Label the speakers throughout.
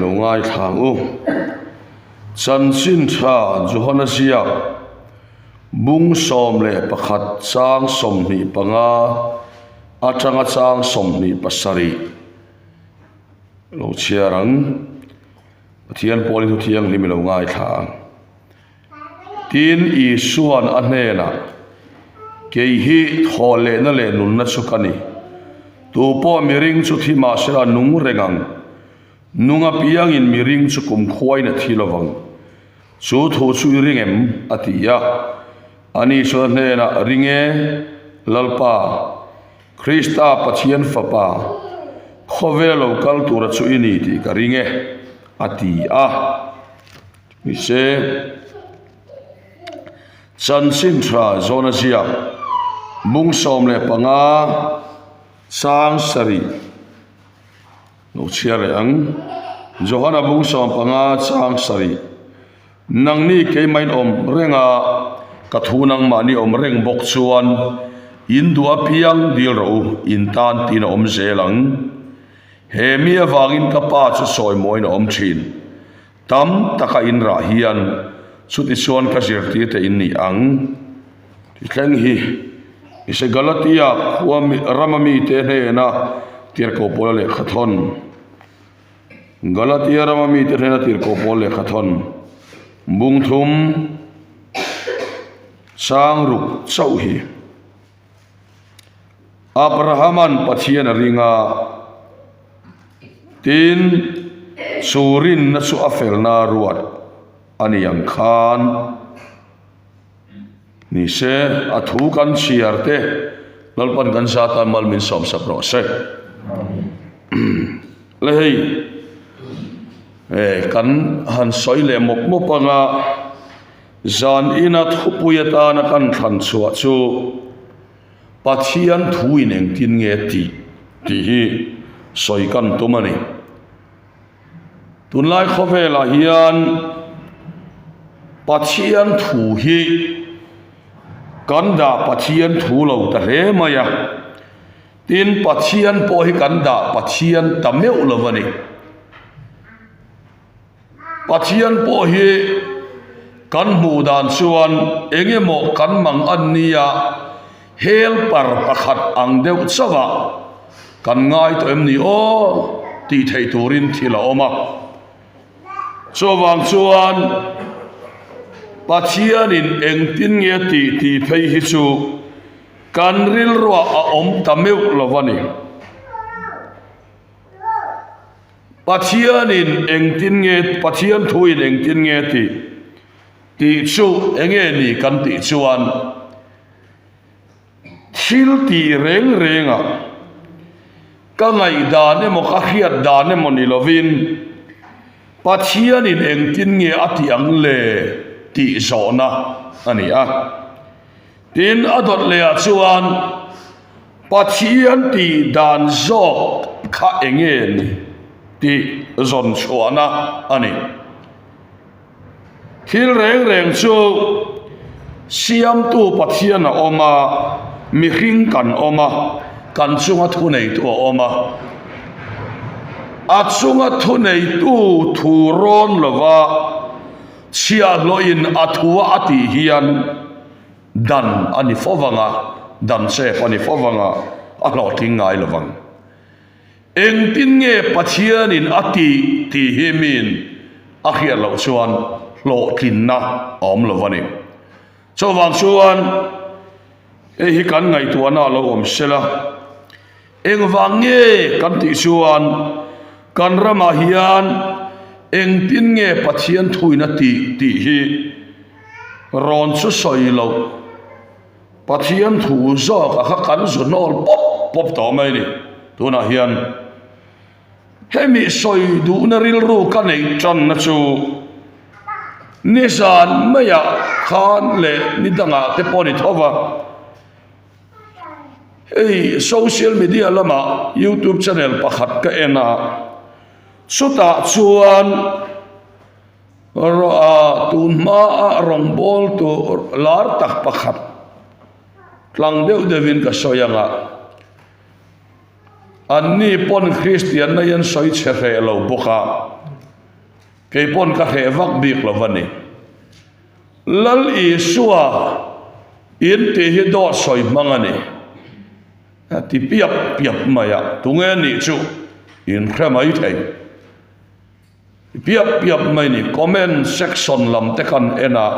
Speaker 1: Lo ngaithla ang u. Chanchin tha Johana ziak bung 11 chang 25 atanga chang 27 lo chhiar ang. Pathian pawlin thu thianghlim i lo ngaithla ang. Tin, Isua'n a hnenah, Kei hi thaw lehna leh nunna chu ka ni. Tu pawh miring chu thi mah sela nung reng ang. Nung apiangin miring chu kumkhuain a thi lovang. Chu thu chu i ring em? a ti a. Ani chuan a hnenah, Ring e, Lalpa. Krista Pathian Fapa, khawvel lo kal tura chu i ni tih ka ring e, a ti a. Nise, Chanchin Tha Zawna ziak bung 15 chang sarih lo chhiar leh ang. Johana bung 15 chang sarih, Nangni keimain awm reng a, ka thu nangmahni awm reng bawk chuan in duh apiang dil rawh u, in tan tiin a awm zel ang. He mi avangin ka Pa chu sawi mawiin a awm thin. Tam taka in rah hian chutichuan ka zirtirte in ni ang. Ti thleng hi Ise Galatia khua rama mite hnena tirhkoh pawla lehkha thawn. Galatia rama mite hnena tirhkoh pawl lehkha thawn bung thum chang ruk chauh hi. Abrahaman Pathian a ring a, tin, chu rinna chu a felna ruat a ni ang khan ni se, a thu kan chhiar te Lalpan kan za tan mal min sawmsak rawh se. Le hei, kan han sawi leh mawp mawp anga Zan ina thupui atana kan thlan chhuah chu Pathian thu in engtin nge tih tih hi sawi kan tum a ni. Tunlai khawvelah hian Pathian thu hi kan dah Pathian thu lo ta hle mai a, tin Pathian pawh hi kan dah Pathian ta meuh lo a ni. Pathian pawh hi kan hmuh dan chuan eng emaw kan mang an nia helper pakhat ang deuh chauh a kan ngai tawh em ni aw tih theih turin thil a awm a. Chuvang chuan Pathianin engtin nge tih tih phei hi chu kan rilruah a awm ta meuh lo a ni. Pathianin engtin nge, Pathian thuin engtin nge tih tih chu enge ni kan tih chuan thil tih reng rengah ka ngaihdan emaw ka hriat dan emaw ni lovin Pathianin engtin nge a tih ang le tih zawhna a ni a. Tin, a dawt lehah chuan Pathian tih dan zawk kha enge ni tih zawn chhuahna a ni. Thil reng reng chu Siamtu Pathian a awm a, mihring kan awm a, kan chunga thuneitu a awm a. A chunga thuneitu thu rawn lova Chhiahhlawhin a thua a tih hian dan a ni fo vang a, dan chep a ni fo vang a, a hlawhtling ngai lo vang. Engtin nge Pathianin a tih tih hi miin a hriat loh chuan hlawhtlinna a awm lo a ni. Chuvang chuan hei hi kan ngaihtuahna a lo awm sela, engvang nge kan tih chuan kan ramah hian engtin nge Pathian thuin a tih tih hi rawn chu sawi loh Pathian thu zawk a kha kan zu hnawl pawp pawp tawh mai a ni tunah hian. Hemi sawi duhna rilru ka neih tanna chu nizan maiah khan leh ni dangah te pawh a ni tho va. Hei social media lamah youtube channel pakhat ka en a, chutah chuan tun hmaa rawngbawl tur lar tak pakhat tlang deuh deuhin ka sawi ang a. Anni pawn Kristianna hi an sawi chhe hreh lo bawk a. Kei pawn ka hreh vak bik lo a ni. Lal Isua in tih hi dawt sawi hmang a ni. A ti piap piap mai a, tunge nih chu in hre mai thei. Piap piap mai ni, comment section lam te kan en a,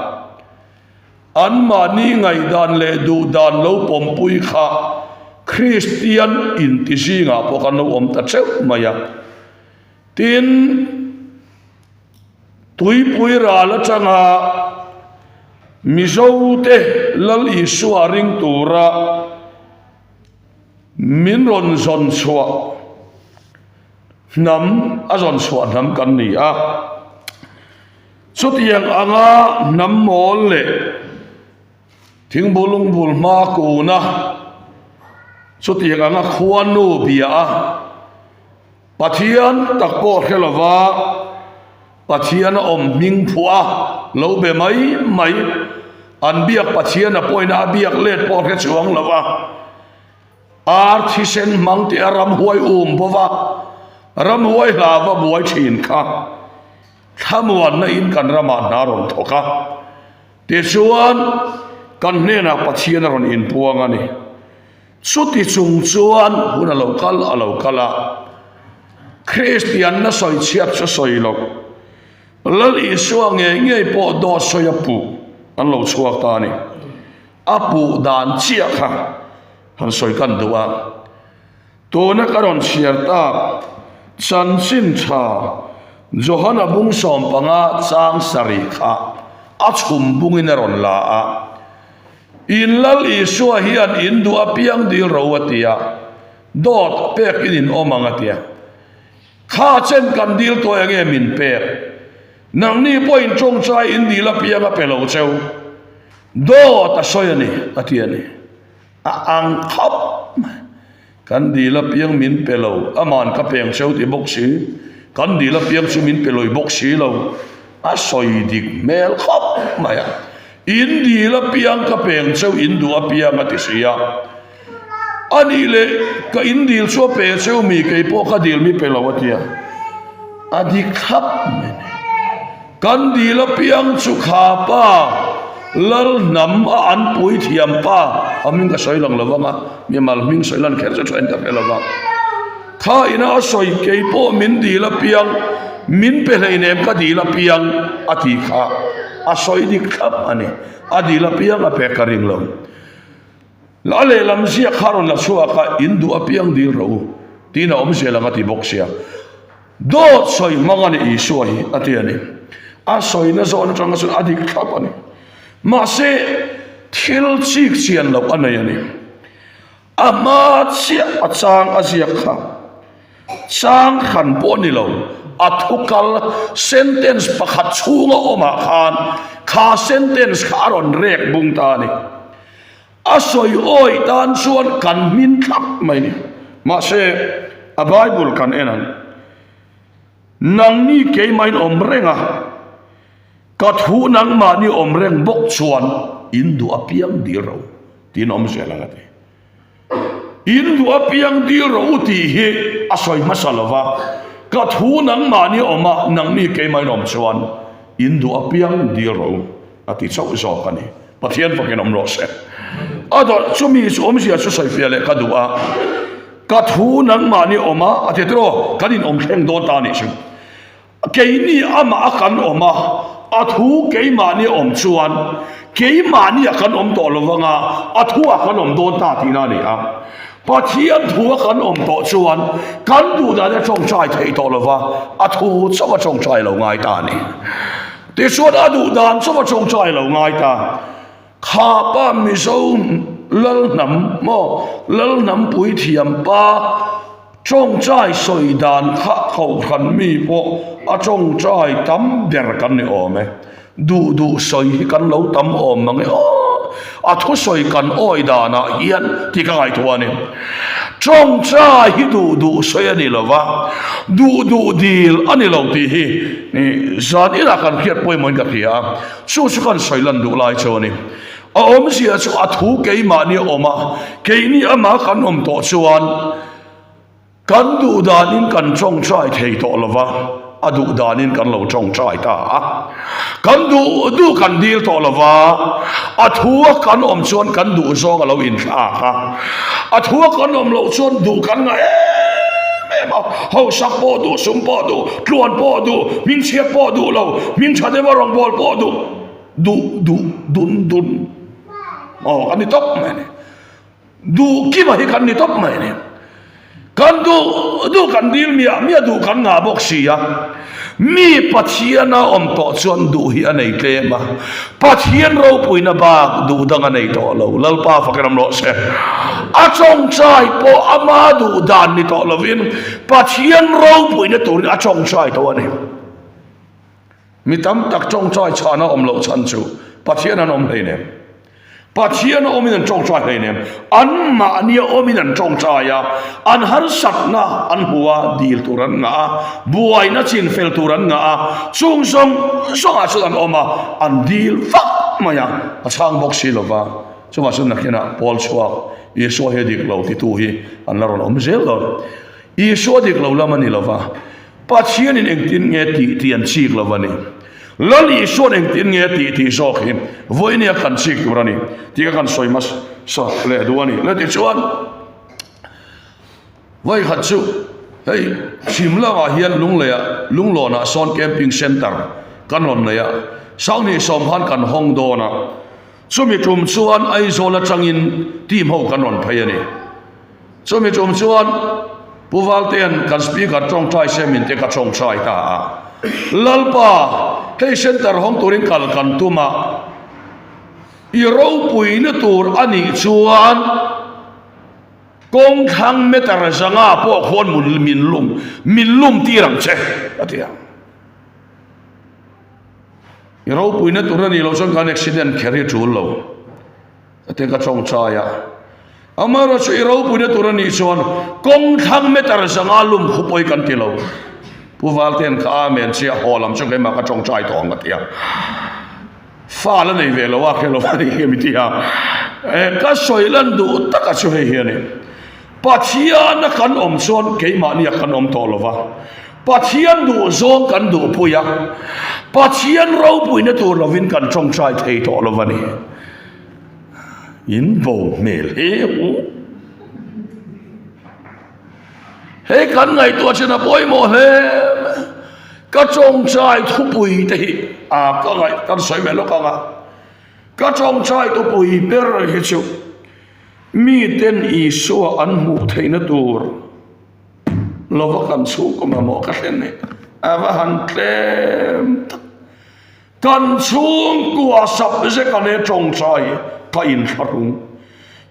Speaker 1: anmahni ngaihdan leh duhdan lo pawmpui kha Kristian inti zingah pawh kan lo awm ta teuh mai a. Tin, tuipui ral atanga Mizote Lal Isua ring tura min rawn zawn chhuah hnam a zawn chhuah hnam kan ni a. Chutiang anga hnam mawl leh thingbul lungbul hma kuna chutiang anga khuanu bia a Pathian tak pawh hre lova Pathian a awm hming phuah a lo be mai mai, an biak Pathian a pawhin a biak let pawh hre chuang lova ar thisen hmang tih a ramhuai um bawva ramhuai hlava buai thin kha thlamuanna in kan ramah hna rawn thawk a, tichuan kan hnenah Pathian a rawn inpuang a ni. Chuti chung chuan hun a lo kal a lo kal a, Kristianna sawi chhiat chu sawi loh, Lal Isua ngei ngei pawh dawt sawi a puh an lo chhuak ta a ni. A puh dan chiah kha han sawi kan duh a. Tuna ka rawn chhiar tak chanchin tha Johana bung 15 chang sarih kha a chhum bungin a rawn la a. In Lal Isua hian in duh apiang dil ro a ti a, dawt pek in in awm ang a ti a. Kha chen kan dil tawh eng nge min pek? Nangni pawhin tawngtai in dil apiang a pe lo cheu. Dawt a sawi a ni a ti a ni. A ang khawp mai. Kan dil apiang min pe lo, aman ka peng cheu ti bawk si, kan dil apiang chu min pe lui bawk si lo, a sawi dik hmel khawp mai a. In dil apiang ka peng cheu, in duh apiang a ti si a. A nih leh ka in dil chu a pe cheu mi, kei pawh ka dil mi pe lo a ti a. A dik thlap mai a ni. Kan dil apiang chu kha pa lal hnam a an pui thiam pa a hming ka sawi lang lo vang a, mimal hming sawi lan kher chu tha in ka hre lo va. Kha ina a sawi kei pawh min dil apiang min pe hleinem ka dil apiang a ti kha a sawi dik thlap a ni. A dil apiang a pek ka ring lo. A lehlam ziak kha rawn la chhuak a, in duh apiang dil rawh u tiin a awm zel ang a ti bawk sia. Dawt sawi hmang a ni Isua hi a ti a ni. A sawina zawn atanga chuan a dik thlap a ni. Mahse, thil chik chian loh a nei a ni. A hma chiah a chang a ziak kha chang hran pawh a ni lo. A thu kal sentence pakhat chhunga awmah khan kha sentence kha a rawn rek bung ta a ni. A sawi awih tan chuan kan hmin thlap mai ni. Mahse, a Bible kan en ang. Nangni keimahin awm reng a, ka thu nangmahni awm reng bawk chuan in duh apiang dil ro tiin awm zel ang a ti. In duh apiang dil ro u tih hi a sawi hmasa lo va, ka thu nangmahni awm a, nangni keimahin awm chuan in duh apiang dil ro u a ti chauh zawk a ni. Pathian fakin awm rawh se. A dawrh chumi chu awmzia chu sawifiah leh ka duh a, ka thu nangmahni awm a, a ti tiraw, kan inawm thleng dawn ta a nih chu. Keini amah a kan awm a, a thu keimahni awm chuan keimahni a kan awm tawh lo vanga a thu ah kan awm dawn ta tihna a ni a. Pathian thu a kan awm tawh chuan kan duh dan a tawngtai theih tawh lo va, a thu chauh a tawngtai lo ngai ta a ni. Tichuan a duh dan chauh a tawngtai lo ngai ta. Kha pa Mizo lal hnam maw lal hnam puithiam pa tawngtai sawi dan kha kohhran mi pawh a tawngtai tam ber kan ni awm e. Duh duh sawi hi kan lo tam awm mang e aw. A thusawi kan awi danah hian tih ka ngaihtuah a ni. Tawngtai hi duh duh sawi a ni lo va, duh duh dil a ni lo tih hi zan inah kan hriat pawimawhin ka hria a, chu chu kan sawi lan duh lai chu a ni. A awmzia chu a thu keimahni a awm a, keini amah kan awm tawh chuan, Kan duh danin kan tawngtai thei tawh lo va, A duh danin kan lo tawngtai ta a. Kan duh duh kan dil tawh lo va, a thua kan awm chuan kan duh zawng a lo inthlak a. A thua kan awm loh chuan duh kan ngah em em a, hausak pawh duh, sum pawh duh, tluan pawh duh, hmingchhiat pawh duh lo, hmingtha deuha rawngbâwl pawh duh, duh duh dun dun aw kan ni tawp mai a ni. Duh kima hi kan ni tawp mai a ni. Kan duh duh kan dil miah miah duh kan ngah bawk si a. Mi Pathiana awm tawh chuan duh hi a nei tlem a. Pathian ropuina bak duh dang a nei tawh lo. Lalpa fakin awm rawh se. A tawngtai pawh ama duh dan ni tawh lovin Pathian ropuina turin a tawngtai tawh a ni. Mi tam tak tawngtai chhana awm loh chhan chu Pathian an awm hleinem. Pathian a awmin an tawngtai hleinem. Anmahni a awmin an tawngtai a, an harsatna an hmu a, dil tur an ngah a, buaina chin fel tur an ngah a, chung zawng zawngah chuan an awm a, an dil vak mai a, a chhang bawk si lova. Chuvah chuan nakinah Paul chhuak Isua hi a dik lo titu hi an la rawn awm zel dawn. Isua dik lo lam a ni lova. Pathianin engtin nge tih tih an chik lo a ni. Lal Isua'n engtin nge tih tih zawk hi vawinia kan chik tur a ni tih kha kan sawi hmasa leh duh a ni. Le tichuan, vawikhat chu hei chhim lamah hian Lungleiah Lunglawnah sawn Camping Centre kan rawn nei a, Sanghnih sawm khan kan hawng dawn a, chumi tum chuan Aizawl atangin team ho kan rawn phei a ni. Chumi tum chuan Pu Valtea'n kan Speaker tawngtai se min te ka tawngtai ta a. Lalpa, hei Centre hawng turin kal kan tum a, i ropuina tur a nih chuan kawng thlang meter zanga pawh khuan min lum min lum tir ang che, a ti a. I ropuina tur a nih loh chuan kan accident kher hi a tul lo. Ka ti ka tawngtai a. Amaherawhchu i ropuina tur a nih chuan kawng thlang meter zanga lum khu pawi kan ti lo. Pu Valtea'n ka amen chiah haw lam chu keimah ka tawngtai tawh ang ka ti a. Fa la nei ve lo a khe lo a ni hi mi ti a. Eh ka sawi lan duh taka chu hei hi a ni. Pathiana kan awm chuan keimahnia kan awm tawh lo va. Pathian duh zawng kan duhpui a. Pathian ropuina tur lovin kan tawngtai thei tawh lo va ni. In bo hmel he hu. Hei kan ngaihtuah chin a pawimawh hle mai. Ka tawngtai thupui te hi a ka ngaih kan sawi ve lawk ang a. Ka tawngtai thupui ber hi chu miten Isua an hmuh theihna tur lova kan chhungkaw mamawh ka thlen hi a va han tlem tak. Kan chhungkua sap zek a ne tawngtai ka inthlahrung.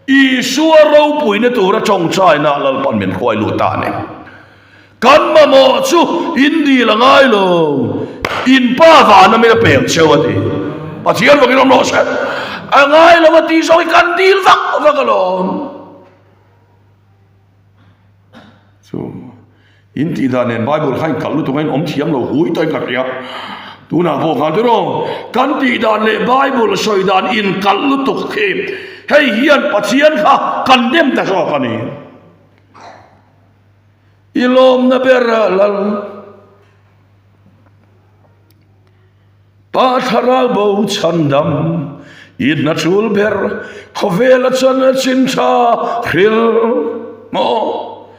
Speaker 1: Isua ropuina tura tawngtaina Lalpan min hruai lut ta a ni. Kan mamawh chu in dil a ngai lo, in pa vana min a pek cheu a ti. Pathian vakin awm rawh se. A ngai lo a tih zawng hi kan dil vak vak alawm. Chu in tih dan nen Bible kha in kalh lutuk a in awm thiam lo hui tawh in ka hria. Tunah pawh khan tiraw kan tih dan leh Bible sawi dan in kalh lutuk khi hei hian Pathian kha kan dem ta zawk a ni. I lawmna ber a lal. Pa thlarau bo chhandam i hna tul ber khawvela chan a chin tha hril maw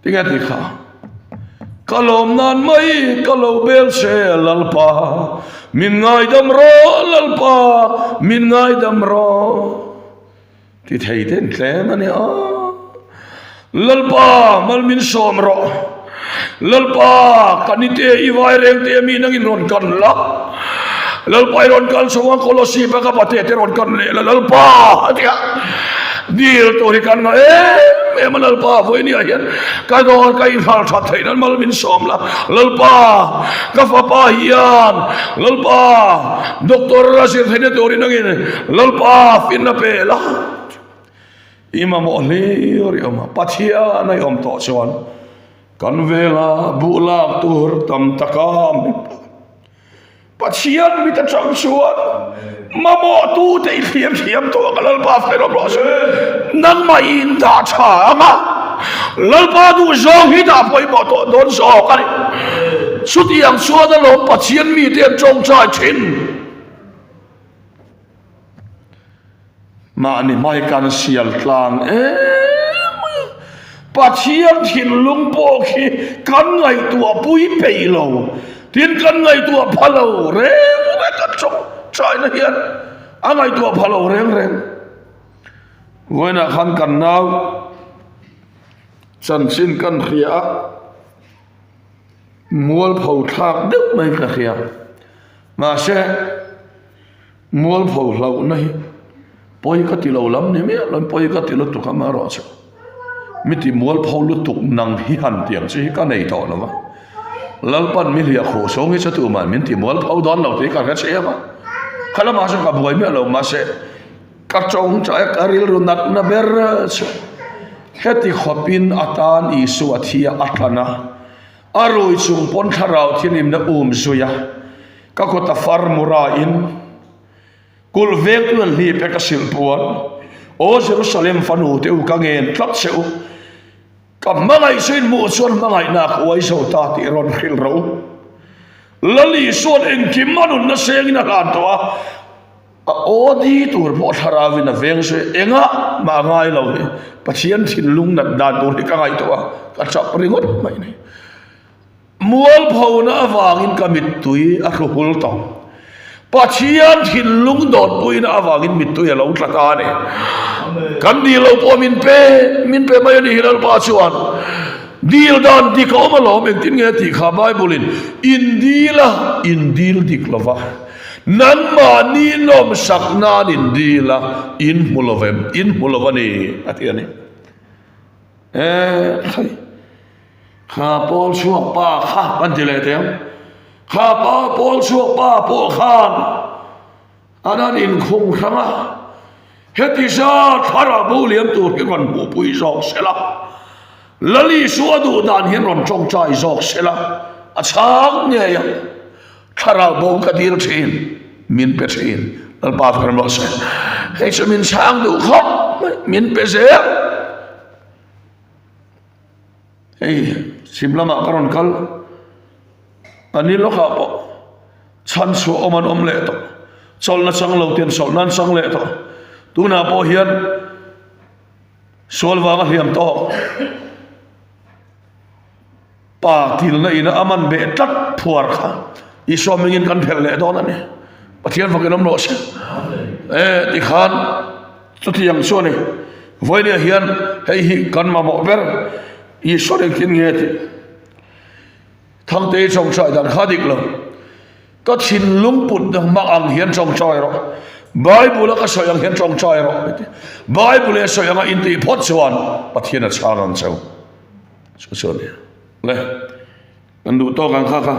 Speaker 1: tinge ti kha ka lawm nan mai ka lo bel che lalpa min ngaidam rawh lalpa min ngaidam rawh Ti thei te an tlem a nia. Lalpa mal min sawm rawh. Lalpa ka ni te i vai reng te mi nangin rawn kan la. Lalpa i rawn kal chho a Kolosip a ka pate te rawn kan leh la Lalpa a ti a. Dil tur hi kan ngah em em a Lalpa vawinia hian ka dawr ka inhal that theih nan mal min sawm la. Lalpa ka fapa hian Lalpa doctor a zir theihna turin nangin Lalpa finna pe la, i mamawh hlir i awm a, Pathian a i awm tawh chuan kan vela buh lak tur tam taka min pe. Pathian mit atang chuan mamawh tute i thlir thiam tawh ang a, Lalpa fela rawh se. Nangmah i indah tha ang a. Lalpa duhzawng hi dah pawimawh tawh dawn zawk a ni. Chutiang chuan alawm Pathian mite an tawngtai thin. Mahni hmai kan sial tlang em mai a, Pathian thinlung pawh khi kan ngaihtuah pui peih lo, tin kan ngaihtuah pha lo reng reng kan tawngtaina hian a ngaihtuah pha lo reng reng. Vawiinah khan kan nau chanchin kan hria a, mualpho thlak deuh mai ka hria. Mahse, mualpho hlauhna hi pawi ka ti lo lam ni miah lo in pawi ka ti lutuk a amaherawhchu mi ti mualpho lutuk nang hi han tiang chi hi ka nei tawh lo va. Lalpan mi hliah khuh sawng hi chu tumah min ti mualpho dawn lo tih ka hre chiang a, kha lamah chuan ka buai miah lo mahse, Ka tawngtai a ka rilru natna ber chu heti khawpin a tan Isua thi a a tlan a, a rui chung pawn thlarau thianghlimna um zui a, ka kawta far mura in kulh vengtu an hlip e ka silh puan, Aw Jerusalem fanu te u ka ngen tlat che u, ka hmangaih chu in hmuh chuan hmangaihna a ka uai zo ta tih rawn hrilh rawh u. Lal Isua'n engkim a nunna sengin a hlan tawh a. A aw di tur pawh thlarauin a veng zui engah mah a ngai lo hi Pathian thinlung nat dan tur hi ka ngaihtuah a, ka chap ringawt mai ni. Mualphona avangin ka mittui a hru hul tawh. Pathian thinlung dawtpuina avangin mittui a lo tla ta a ni. Kan dil lo pawh min pe, min pe mai a ni hi Lalpa chuan. Dil dan dik a awm alawm engtin nge tih kha Bible-in in dil a, in dil dik lova. Nangmahni nawmsak nan in dil a, in hmu lo vem, in hmu lo a ni, a ti a ni. E, khai, kha pawl chhuak pa kha kan ti leh teh ang. Kha pa pawl chhuak pa pawh khan an han inkhung hrang a, heti zat thlarau bo liam tur hi rawn hmuhpui zawk se la, Lali chu a duh dan hian rawn tawngtai zawk se la, a chhang ngei ang. Thlarau bo ka dil thin, min pe thin. Lalpa fak rawh se. Hei chu min chhang duh khawp mai, min pe zel. Hei chhim lamah ka rawn kal, a ni lawkah pawh chhan chhuah awm an awm leh tawh. Chawlhna chang lo ten chawlhna an chang leh tawh. Tunah pawh hian sual vanga hliam tawk. Pa tilna ina a man beh tlat phuar kha Isua hmingin kan phelh leh dawn a ni. Pathian fakin awm rawh se. E tikhan chutiang chu a ni. Vawinia hian hei hi kan mamawh ber Isua engtin nge tih Thangtei tawngtai dan kha dik lo. Ka thinlung put mak ang hian tawngtai rawh. Bible a ka sawi ang hian tawngtai rawh. Bible a sawi anga intih phawt chuan Pathian a chhang ang cheu. Chu chu a ni. Le, kan duh tawk ang kha kha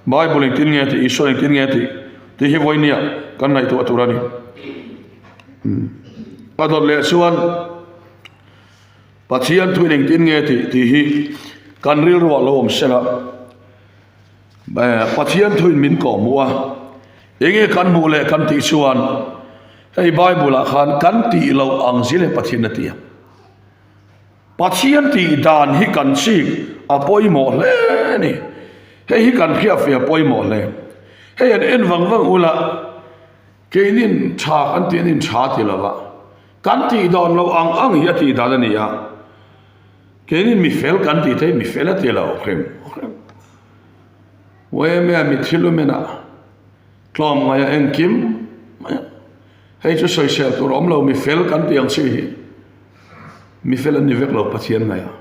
Speaker 1: Bible engtin nge tih, Isua engtin nge tih tih hi vawinia kan ngaihtuah tur a ni. A dawt leh chuan Pathian thuin engtin nge tih tih hi kan rilruah lo awm sela. Pathian thuin min kawhhmuh a, enge kan hmuh leh kan tih chuan hei Bible ah khan kan tih loh ang zil hi Pathian a ti a. Pathian tih dan hi kan chik a pawimawh hle a ni. Hei hi kan hriatfiah a pawimawh hle. Hei an en vang vang ula, keinin tha kan tih anin tha ti lova, kan tih dan lo ang ang hi a tih dan a ni a. Keinin mi fel kan tih te hi mi fel a ti lo hrim hrim. Uaimea mi thil umenah tlawmngaih a engkim mai a. Hei chu sawisel tur awm lo mi fel kan tih ang chi hi mi fel an ni vek lo Pathian ngaih a.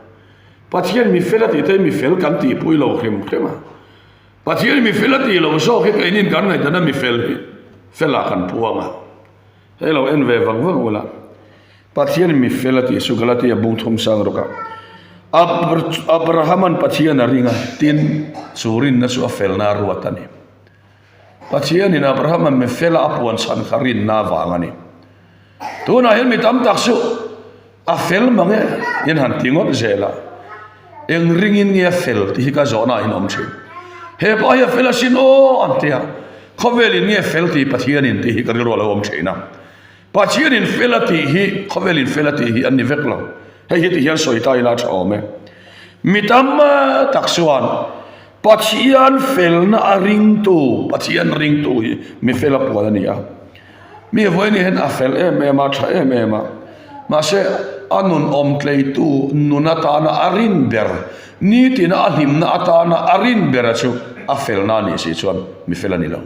Speaker 1: Pathian mi fel a tih te hi mi fel kan tih pui lo hrim hrim a. Pathian mi fel a tih lo zawk hi keinin kan ngaihdan a mi fel hi felah kan puang a. Hei lo en ve vang vang ula. Pathian mi fel a tih chu Galatia bung thum sang rawk a. Abrahaman Pathian a ring a, tin chu rinna chu a felna a ruat a ni. Pathianin Abrahama mi fela a puan chhan kha rinna avang a ni. Tunah hian mi tam tak chu a fel mang e in han ti ngawt zel a, eng ringin nge a fel tih hi ka zawhna ah in awm thin. He pa hi a fel asin aw an ti a, khawvelin nge fel tih Pathianin tih hi ka rilru a lo awm thin a. Pathianin fel a tih hi khawvelin fel a tih hi an ni vek lo. Hei hi ti hian sawi ta ila a tha awm e. Mi tam tak chuan Pathian felna a ringtu, Pathian ringtu hi mi fel a puan a ni a. Mi vawiin hian a fel em em a, a tha em em a. Mahse, a nun awmtleitu nun atana a rin ber, nitina a hlimna atana a rin bera chu a felna a nih si chuan mi fel a ni lo.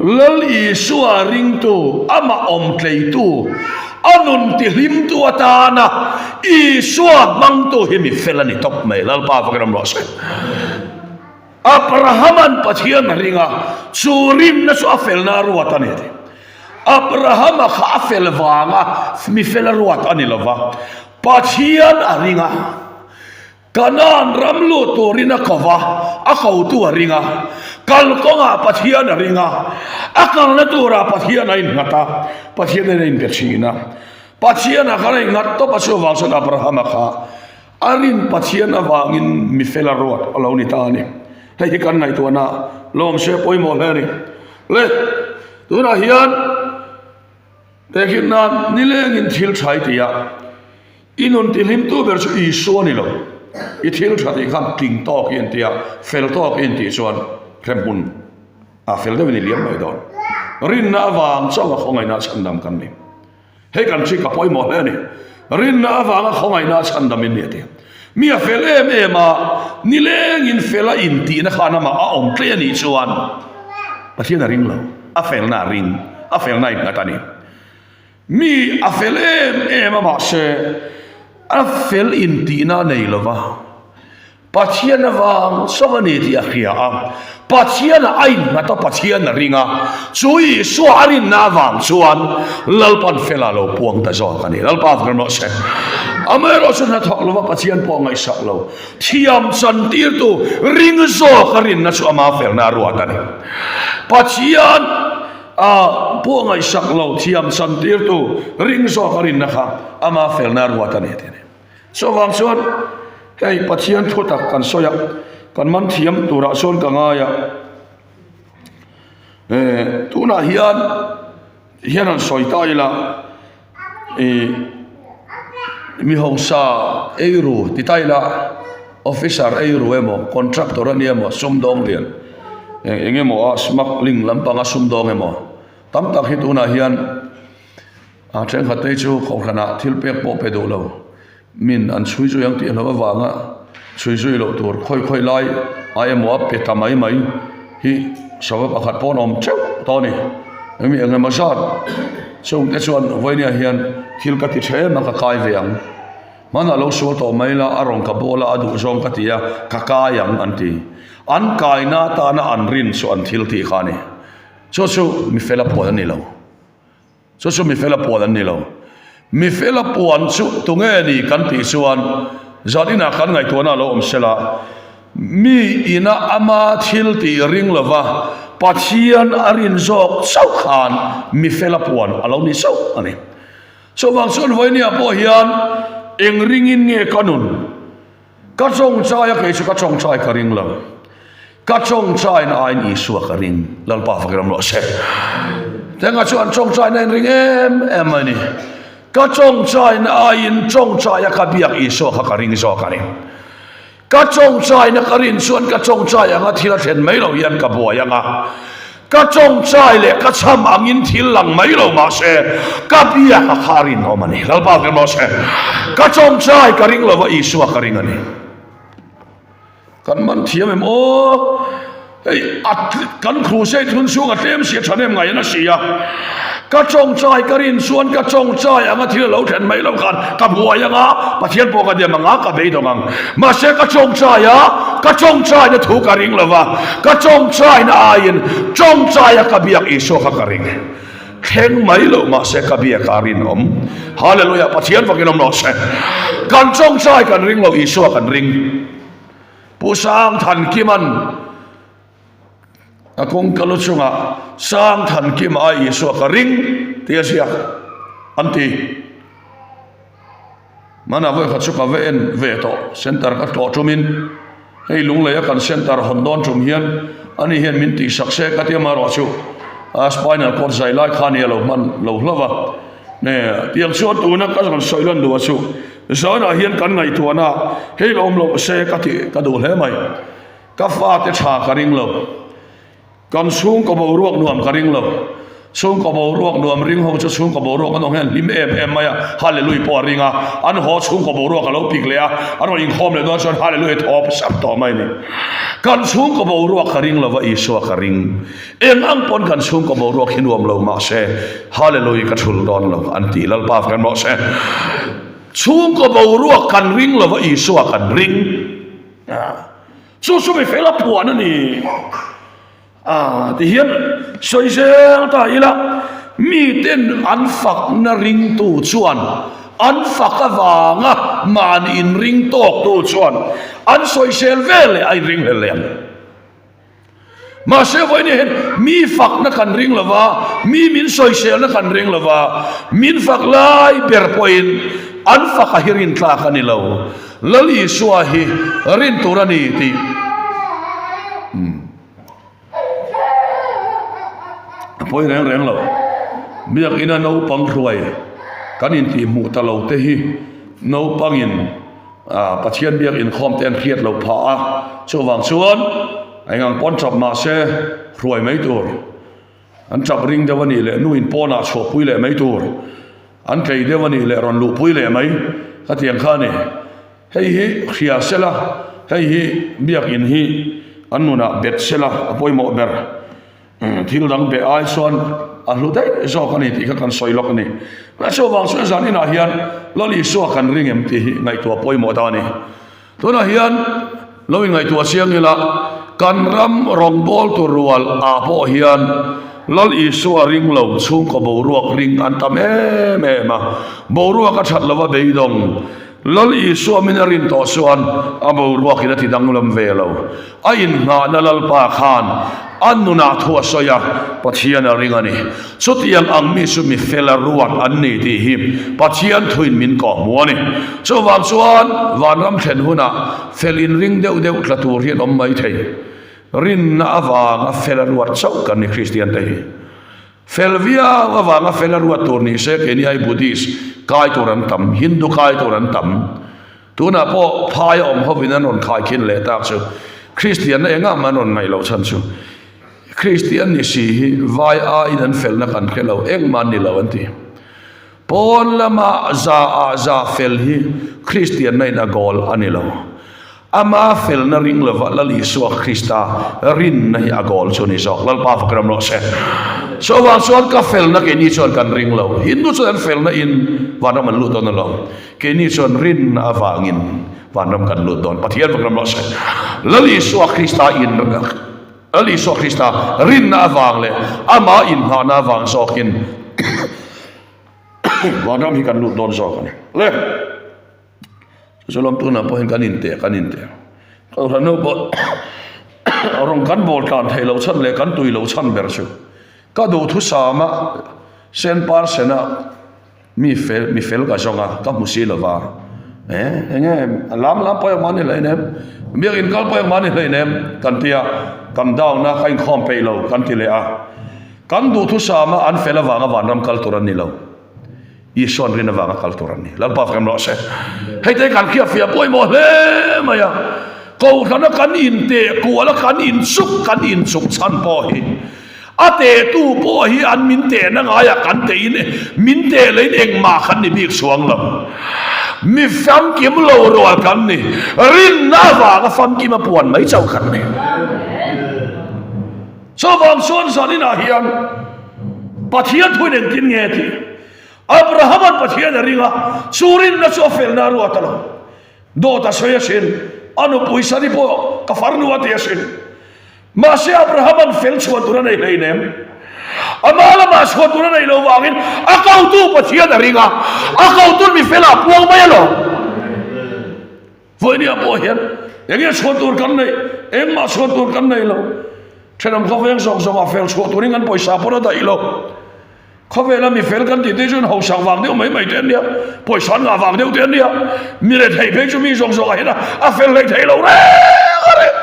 Speaker 1: Lal Isua ringtu, amah awmtleitu, a nun tihlimtu atana Isua hmangtu hi mi fel a ni tawp mai. Lalpa fakin awm rawh se. Abrahama'n Pathian a ring a, chu rinna chu a felna a ruat a ni a ti. Abrahama kha a fel vanga mi fel a ruat a ni lova, Pathian a ring a. Kanaan ram lut turin a ko va, a kotu a ring a. Kalkawngah Pathian a ring a, a kalna turah Pathian a innghat a, Pathianin a inpe thin a. Pathianah khan a innghat tawp a, chuvang chuan Abrahama kha a rin Pathian avangin mi fel a ruat a lo ni ta a ni. Hei hi kan ngaihtuahna lawmse pawimawh hle a ni. Le, tunah hian Tehkhin nan nilengin thil tha i ti a, i nun tihlimtu ber chu Isua ni lo. I thil tha tih khan tling tawk i inti a, fel tawk i intih chuan hremhmun ah fel deuhin i liam mai dawn. Rinna avang chauha khawngaihna chhandam kan ni. Hei kan hri ka pawimawh hle a ni. Rinna avanga khawngaihna chhandam in ni a ti. Mi a fel em em a, nilengin fel a intihna khan amah a awm tlei a nih chuan Pathian a ring lo, a felna a ring, a felna a innghat a ni. Mi a fel em em a mahse a fel intihna a nei lo va. Pathian avang chauh a ni tih a hria a, Pathianah a innghat a, Pathian a ring a, chu Isua a rinna avang chuan Lalpan fela lo puang ta zawk a ni. Lalpa avang rawh se. Amaherawh chu hnathawk lova Pathian pawh ngaihsak lo, thiam chantirtu ring zawk a rinna chu ama felna a ruat a ni. Pathian a pawh ngaihsak lo, thiam chantirtu ring zawk a rinna kha ama felna a ruat a ni tih a ni. Chuvang chuan hei Pathian thu tak kan sawi a, kan man thiam turah chuan ka ngai a, eh tunah hian hian han sawi ta ila ih mi hausa eiru ti ta ila officer eiru emaw contractor a nia emaw sumdawng lian eng emaw a smuggling lampanga sumdawng emaw tam tak hi tunah hian. A thenkhat te chu kohhranah thil pek pawh pe duh lo, min an chhui zui ang tih hlauh avanga chhui zui loh tur khawi khawi lai a emaw a pe ta mai mai hi sava pakhat pawh an awm teuh tawh a ni. Eng eng emaw zat chungte chuan vawinia hian thil ka ti tha em a ka kai ve ang, hmanah lo sual tawh mai la a rawn ka bawl a a duh zawng ka ti a ka kai ang an ti. An kaina atana an rin chu an thil tih kha a ni. Chu chu mifela phuan a ni lo. Chu chu mifela puan an ni lo. Mifela puan chu tunge ni kan tih chuan zan inah kan ngaihtuahna a lo awm sela, mi ina ama thil tih ring lova Pathian a rin zawk chauh khan mifela puan a lo ni chauh a ni. Chuvang chuan vawinia pawh hian eng ringin nge ka nun? Ka tawngtai a kei chu ka tawngtai ka ring lo. Ka tawngtai na aiin Isua ka ring. Lalpa fak ram rawh se. Tenga chu an tawngtai na in ring em em mai ni. Ka tawngtai na aiin tawngtai a ka biak Isua kha ka ring zawk a ni. Ka tawngtai na ka rin chuan ka tawngtai anga thil a thlen mai lo hian ka buai anga. Ka tawngtai leh ka chham angin thil lang mai lo mahse ka biak a kha rinawm a ni. Lalpa ka rawh se. Ka tawngtai ka ring lova Isua ka ring a ni. Kan man thiam em aw. Hei a kan crusade hun chhung a tlem si a thahnem ngai an a si a. Ka tawngtai ka rin chuan ka tawngtai anga thil a lo thlen mai lo khan ka buai anga Pathian pawh ka dem anga ka beidawng ang. Mahse ka tawngtai a, ka tawngtaina thu ka ring lo va, ka tawngtaina aiin tawngtaia ka biak Isua kha ka ring. Thleng mai lo mahse ka biak a rinawm. Hallelujah, Pathian fakin awm rawh se. Kan tawngtai kan ring lo, Isua kan ring. Pu Sangthankima'n A kawngka lu chungah sang than kim ai Isua ka ring tih a ziak an ti. Hmanah vawi khat chu ka va en ve tawh center ka tlawh tumin hei Lunglei a kan center hawn dawn tum hian ani hian min tihsak se ka ti amaherawh chu a spinal cord zai lai kha ni a lo hman lo hlauh va. Tiang chuan tuna ka rawn sawi lan duh a chu zanah hian kan ngaihtuahna hei la awm loh se ka tih ka duh hle mai. Ka fate tha ka ring lo. Kan chhungkaw boruak nuam ka ring lo. Chhungkaw boruak nuam ring ho chu chhungkaw boruak an awm hian hlim em em mai a, Hallelui pawh a ring a, an haw chhungkaw boruak a lo pik leh a, an rawn inkhawm leh dawn chuan Hallelui a thawp sap tawh mai a ni. Kan chhungkaw boruak ka ring lo va, Isua ka ring. Eng ang pawn kan chhungkaw boruak hi nuam lo mahse Hallelui ka thul dawn lo an ti Lalpa kan rawh se. Chhungkaw boruak kan ring lo va, Isua kan ring. Chu chu mi fel a puan a ni. A ti hian sawi zel ta ila, miten an fakna ringtu chuan an fak avanga mahni inring tawktu chuan an sawisel vel leh a inring hlel leh ang. Mahse vawiin hian mi fakna kan ring lo va, mi min sawiselna kan ring lo va, min fak lai ber pawhin an faka hi rintlak a ni lo. Lal Isua hi rin tur a ni tih a pawi reng reng lo. Biakina naupang hruai kan intihhmuh ta lo te hi naupangin Pathian biak inkhawm te an hriat loh phah a, chuvang chuan eng ang pawn tap mah se hruai mai tur, an tap ring deuh a nih leh nu in pawnah chhuahpui leh mai tur, an tlei deuh a nih leh rawn luhpui leh mai ka ti ang kha a ni. Hei hi hria sela, hei hi biak in hi an nunah bet sela a pawimawh ber. Thil dang beh ai chuan a hlu daih zawk a ni tih kha kan sawi lawk a ni. Chuvang chuan zan inah hian Lal Isua kan ring em tih hi ngaihtuah pawimawh ta a ni. Tunah hian lo inngaihtuah chiang ila, kan ram rawngbawltu rual ah pawh hian Lal Isua ring lo chhungkaw boruak ring an tam em em a, boruak a that lova beidawng Lal Isua min a rin tawh chuan a boruakin a ti danglam ve lo. A innghahna Lalpa khan a nunah thu a sawi a, Pathian a ring a ni. Chutiang ang mi chu mi fela ruat an ni tih hi Pathian thuin min kawhhmu a ni. Chuvang chuan vanram thlen hunah fel inring deuh deuh tla tur hi an awm mai thei. Rinna avanga fela ruat chauh kan ni Kristian te hi. Fel viau avanga fel a ruat tur ni se keini ai Buddhist kai tur an tam, Hindu kai tur an tam. Tunah pawh phai a awm hovin an rawn khaikhin leh tak chu Kristianna engah mah an rawn ngaih loh chhan chu Kristian ni si hi vai aiin an felna kan hre lo, engmah an ni lo an ti. Pawn lama za ah za fel hi Kristianna in a goal a ni lo. Ama felna ring lova Lal Isua Krista rinna hi a goal chu a ni zawk. Lalpa fak ram rawh se. Chuvang chuan ka felna keini chuan kan ring lo. Hindu chuan an felna in vanram an lut dawn alawm. Keini chuan rinna avangin vanram kan lut dawn. Pathian fak ram rawh se. Lal Isua Krista in Lal Isua Krista rinna avang leh ama inngahna avang zawkin Vanram hi kan lut dawn zawk a ni. Le! Chu lawm tunah pawhin kan inteh kan inteh. Kohhran ho pawh rawn kan bawl tlan theih loh chhan leh kan tui loh chhan ber chu ka duhthusama sen par sena Mi fel, mi fel ka zawng a, ka hmu si lova. E, enge lam lam pawh engmah ni hlei nem, biakin kal pawh engmah ni hlei nem kan ti a, kan down a, ka inkhawm peih lo kan ti leh a. Kan duhthusam a, an fel avanga vanram kal tur an ni lo. Isuan rin avanga kal tur an ni. Lalpa fak em rawh se. Hei te kan khiahfiah pawimawh hle mai a. Kohhrana kan inteh kual a, kan inchuk kan inchuk chhan pawh hi A tehtu pawh hi an min tehna ngaiah kan tehin min teh leiin engmah kan ni bik chuang lo. Mi famkim lo rual kan ni. Rinna avanga famkim a puan mai chauh kan ni. Chuvang chuan zaninah hian Pathian thuin engtin nge tih Abrahama'n Pathian a ring a, chu rinna chu a felna a ruat a lo. Dawt a sawi asin, a nupui Sari pawh ka farnu a ti asin. Mahse Abrahama'n fel chhuah tur a nei hleinem. Ama lamah chhuah tur a nei lo vangin a kotu Pathian a ring a, a kotu'n mi felah puang mai alawm. Vawinia pawh hian enge chhuah tur kan neih? Engmah chhuah tur kan nei lo. Thenawm khawveng zawng zawngah fel chhuah turin kan pawisa pawn a daih lo. Khawvela mi fel kan tih te chuan hausak vang deuh mai mai te an nia, pawisa an ngah vang deuh te an nia, mi rethei phei chu mi zawng zawngah hian a fel hlei thei lo reng a reng.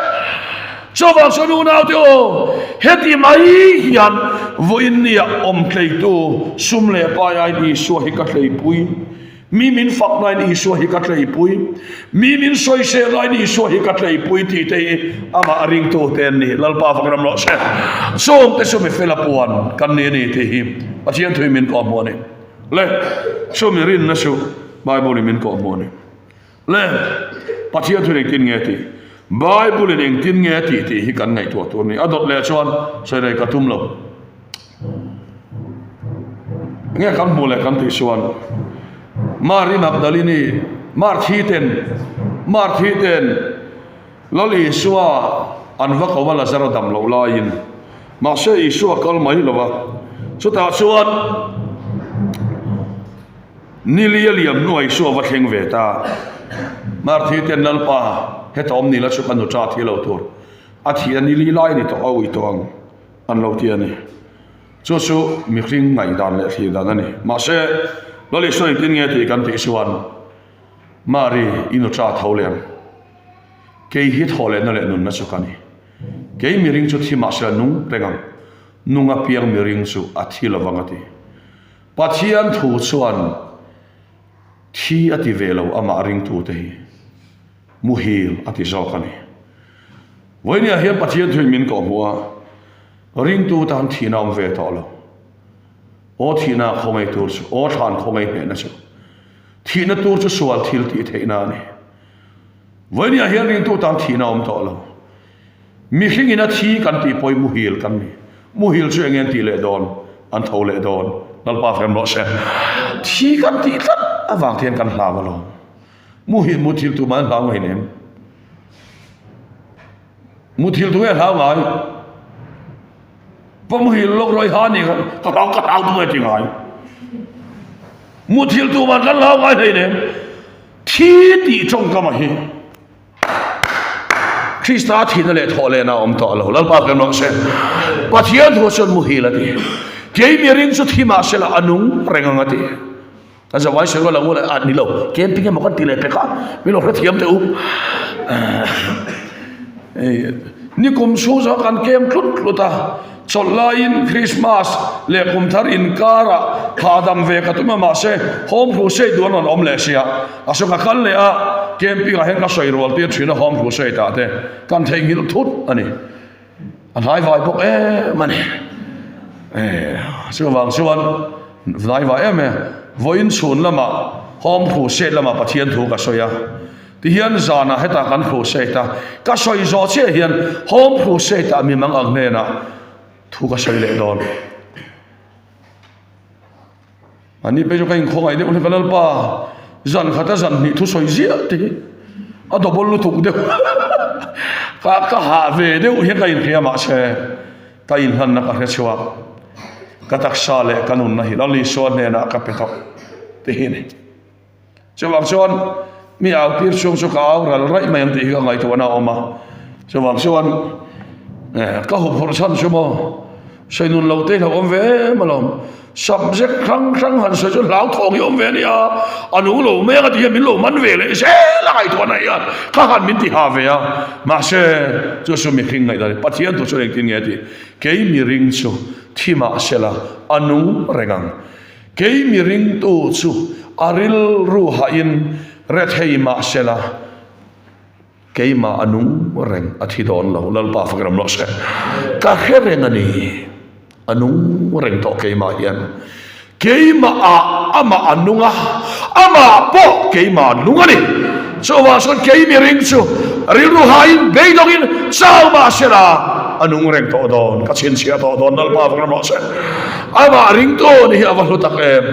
Speaker 1: Chuvang chuan unaute aw, heti mai hian vawiin nia awm tleitu sum leh pai aiin Isua hi ka tleipui. Mi min fak laiin Isua hi ka tleipui. Mi min sawisel laiin Isua hi ka tleipui tih te hi amah a ringtu te an ni. Lalpa fak ram rawh se. Chungte chu mi fela puan kan ni a ni tih hi Pathian thuin min kawhhmuh a ni. Le, chumi rinna chu Bible-in min kawhhmuh a ni. Le, Pathian thuin engtin nge tih? Bible-in engtin nge tih tih hi kan ngaihtuah tur a ni. A dawt leh chuan sawi rei ka tum lo. Nge kan hmuh leh kan tih chuan Mary Magdalene-i, Marthi ten, Marthi ten Lal Isua an va ko a Lazara dam loh laiin. Mahse Isua kal mai lo va. Chutah chuan Nili a liam hnuah Isua va thleng ve ta. Marthi ten Lalpa, heta awm ni la chu ka nu ta thi lo tur. A thi a nili lai ni tawh a ui tawh ang an lo ti a ni. Chu chu mihring ngaihdan leh thlir dan a ni. Mahse, Lal Isua engtin nge tih kan tih chuan Mari i nu ta tho leh ang. Kei hi thaw lehna leh nunna chu ka ni. Kei miring chu thi mahse a nung reng ang. Nung apiang miring chu a thi lovang a ti. Pathian thu chuan thi a ti ve lo amah ringtute hi muhil a ti zawk a ni. Vawinia hian Pathian thuin min kawhhmuh a, ringtu tan thihna awm ve tawh lo. Aw thihna khawngaih tur chu, aw thlan khawngaih hnehna chu, thihna tur chu sual thil tih theihna a ni. Vawinia hian ringtu tan thihna awm tawh lo. Mihringin a thi kan tih pawhin muhil kan ni. Muhil chu enge an tih leh dawn? An tho leh dawn. Lalpa fem rawh se. Thi kan tih tlat avang te hian kan hlau alawm. Muhil muthil tu mah an hlau ngai nem. Muthil tu nge hlau ngai? Va muhil lawk rawih ha ni ka hlau ka hlau tu nge ti ngai? Muthil tu mah kan hlau ngai hlei nem. Thi tih tawngkam a hi. Krista thihna leh thawh lehna a awm tawh lo. Lalpa kan rawh se. Pathian thu chuan muhil a ti. Kei miring chu thi mah sela a nung reng ang a ti. A zawai sawi lo ula a ni lo. Camping emaw kan ti leh pek a. Min lo hrethiam teh u. Nikum chhung zawng kan camp tlut tlut a. Chawlh laiin Christmas leh kum thar inkarah hahdam ve ka tum a mahse Home Crusade duh an rawn awm leh sia. A saw ka kal leh a, camping ah hian ka sawi rual tir thin a Home Crusade ah te kan theihnghilh thut a ni. A hnai vai bawk em a ni. Chuvang chuan hnai vai em e. Vawiin chhun lamah Home Crusade lamah Pathian thu ka sawi a. Tihian zanah hetah kan crusade a, ka sawi zawh chiah hian home crusade ah mi mang ang hnenah thu ka sawi leh dawn. Ani pei chu ka inkhawngaih deuh hlek a Lalpa, zan khata zan hnih thu sawi ziah te hi a double lutuk deuh ka ka hah ve deuh hian ka inhria mahse ka inhlanna ka hre chhuak ka taksa leh ka nunna hi Lal Isua hnenah ka pe tawh ti hi a ni. Chuvang chuan mi au tir chhung chu ka au ral raih mai ang tih hi ka ngaihtuahna a awm a. Chuvang chuan ka huphurh chhan chu maw sawi nun lo te hlauhawm ve em alawm. Subject hrang hrang han sawi chu hlauthawng hi awm ve a nia, a nung lo mai ang a tih hian min lo man ve leh zel a ngaihtuahna hian kha han min ti ha ve a. Mahse chu chu mihring ngaihdan a ni. Pathian thu chuan engtin nge a tih? Kei miring chu thi mahsela a nung reng ang. Kei mi ringtu chu a rilru hahin rethei mah sela, keimah a nung reng a thi dawn lo. Lalpa fak ram rawh se. Ka hre reng a ni, a nung reng tawh keimah hian. Keimah ah amah a nung a, amah pawh keimah a nung a ni. Chuvang chuan kei mi ring chu rilru hahin beidawngin chau mah sela, a nung reng tawh dawn, ka chhinchhiah tawh dawn. Lalpa fak ram rawh se. Amah ringtu ni hi a va hlu tak em?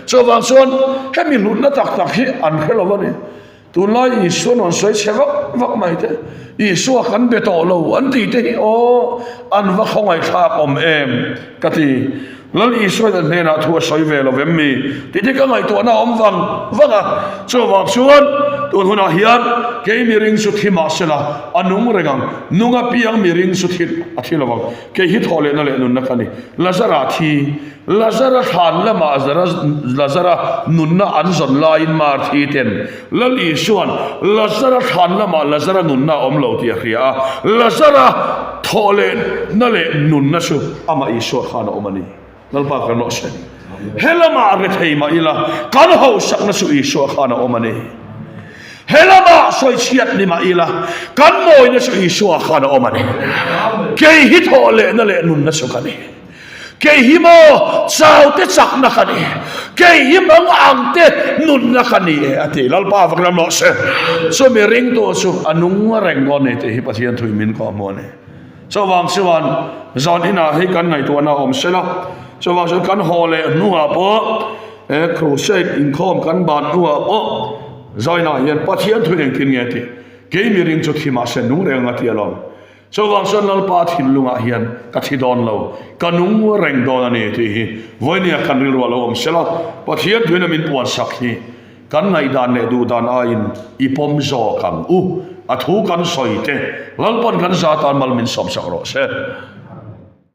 Speaker 1: Chuvang chuan hemi hlutna tak tak hi an hre lo a ni. Tunlai Isua rawn sawi chhe vak vak mai te, Isua kan be tawh lo an tih te hi aw an va khawngaihthlak awm em ka ti. Lal Isua in a hnenah thu a sawi ve lo vem mi tih te ka ngaihtuahna a awm vang vang a. Chuvang chuan. Tun hunah hian kei miring chu thi mah sela a nung reng ang, nung apiang miring chu thi a thi lo ang. Kei hi thawhlehna leh nunna ka ni. Lazara thi, Lazara thlan lamah Lazara nunna an zawn laiin Marthi ten Lal Isuan Lazara thlan lamah Lazara nunna a awm lo tih a hria a, Lazara thawhlehna leh nunna chu amah Isua khan a awm a ni. Lalpa kan rawh se. He lamah rethei mah ila, kan hauhsakna chu Isua khan a awm a ni. He lamah sawichhiat ni mah ila, kan mawina chu Isua khan a awm a ni. Kei hi thawhlehna leh nunna chu ka ni. Kei hi maw chaute chakna ka ni. Kei hi mang angte nunna ka ni e a ti. Lalpa vak lam rawh se. Chumi ringtu chu a nung reng dawn ni tih hi Pathian thui min kawhhmuh a ni. Chuvang chuan zan inah hi kan ngaihtuahna a awm sela, chuvang chuan kan haw leh hnuah pawh he crusade inkhawm kan ban hnuah pawh zainah hian Pathian thu engtin nge tih kei miring chu thi mahse nung reng anga ti alawm. Chuvang chuan Lalpa thinlungah hian ka thi dawn lo, ka nung reng dawn a ni tih hi vawinia kan rilru a lo awm sela, Pathian thuin a min puansak hi Kan ngaihdan leh duhdan aiin i pawm zawk ang u. A thu kan sawi te, Lalpan kan za tan mal min sawmsak rawh se.